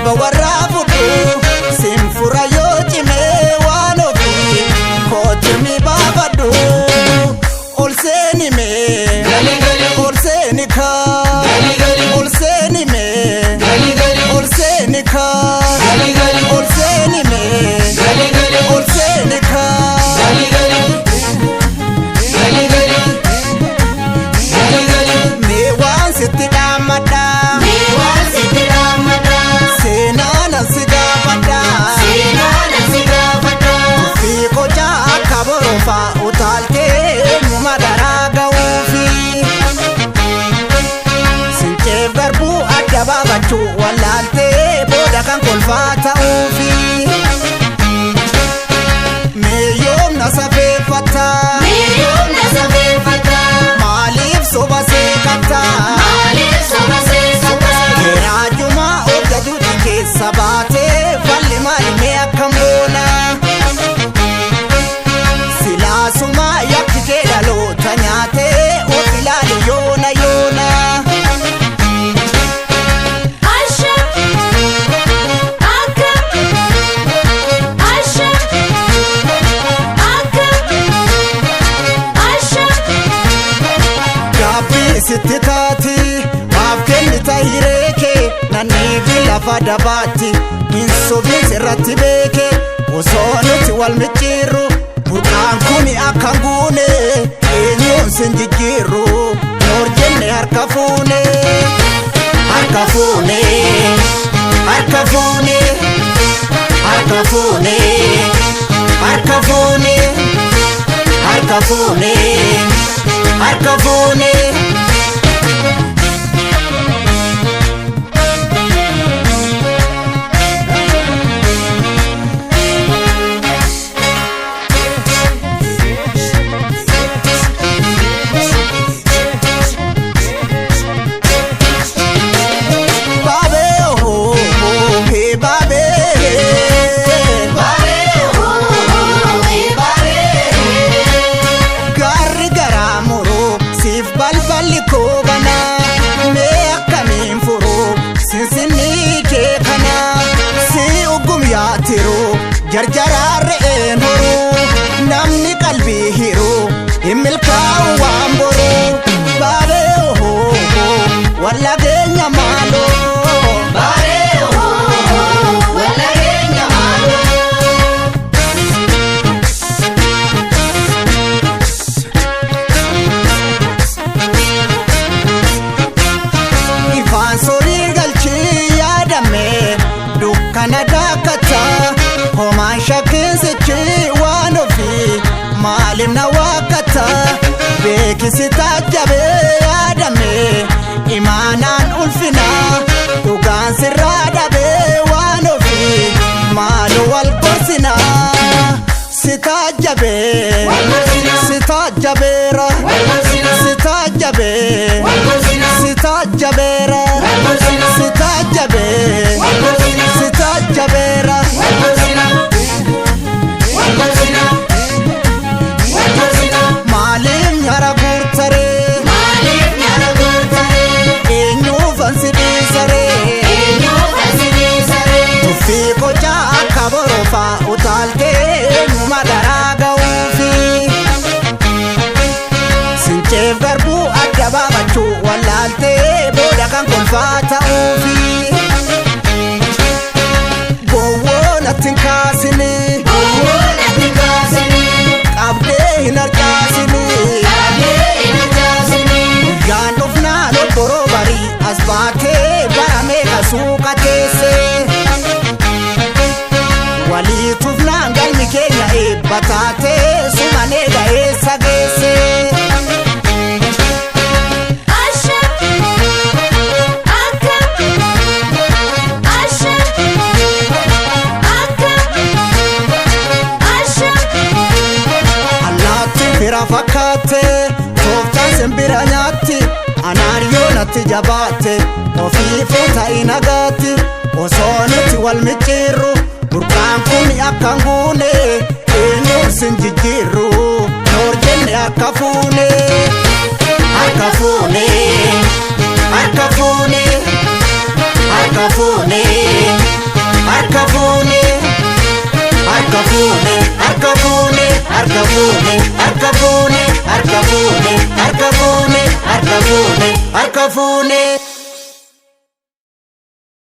Abbaa warraa fudhu sinfura yoo cimee waan ofii kootirmi baafadhu ol seeni mee ol seeni kaa ol seeni mee ol seeni kaa ol seeni mee ol seeni kaa. Mee waan sitti dhaammadha. Seenaan si gaafadha. Tuffii qocaa akka borofaa utaaltee eenyuma daraa ga'uufi. Sinceef garbuu adda baafachuu wallaaltee booda kan kolfaa ta'uufi. Mee yoomna safeeffata? Maaliif soba seeqatta? Raajuma obda duuti keessa baatee falli maali mee akkam goona? Silaasuma yakki kee dhaloota nyaatee of ilaali yoona yoona. Asha akka Asha akka Asha. Gaabbii sitti taati maaf kennita hiree kee nanniifi lafa dabaatti hin sobiin sirratti beeke osoo nuti wal micciirru burqaan kuni akka hin guune eenyuun sin jijjiirru noor jenne harka fuune harka fuune harka fuune harka fuune harka fuune harka fuune harka fuune. Babe oh oh hey babe Gaarri garaa muruu siif balballi koo banaa mee akkamiin furuu sinsinni kee kanaa si uggum yaatiruu jarjaraa re'een horuu namni qalbii hiruu hin milkaa'u waan boruu baabee ohoo walla geenya maaloo. Baabee ohoo walla geenya maaloo. Ifaan sorii galchii yaadame dukkana daakata homaan shakkiinsichi waan ofii maaliif na waakkata beekisi taajjabee yaadame imaanaan ulfina dhugaan sirraa dhabee waan ofii maalu wal gorsina si taajjabee si taajjabeera si taajjabee si taajjabeera si taajjabee si taajjabeera. Maaliif nyaara guurtaree eenyuuf ansi dhiisaree tuffii qocaa akka borofaa utaaltee eenyuma garaa ga'uufi. Sinceef garbuu adda baafachuu wallaaltee booda kan kolfaa ta'uufi. Gowwoo natti hin kaasini qabdee hin harcaasini. Guyyaan dhufnaan obboroo barii as baatee bara meeqa suuqa teessee. Walii tufnaan galmi keenya eebba taatee sumanee ga'eessa geessee. Asha akka Asha akka Asha. Allaatti fira fakkaatte tooftaan simbira nyaatti anaan yoo natti jabaatte ofiifuu ta'i nagaatti osoo nuti wal micciirru burqaan kun akka hin guune eenyuun sin jijjiirru noor jenne harka fuune harka fuune harka fuune harka fuune. Fuune, harka fuune, harka fuune, harka fuune, harka fuune, harka fuune, harka fuune, harka fuune.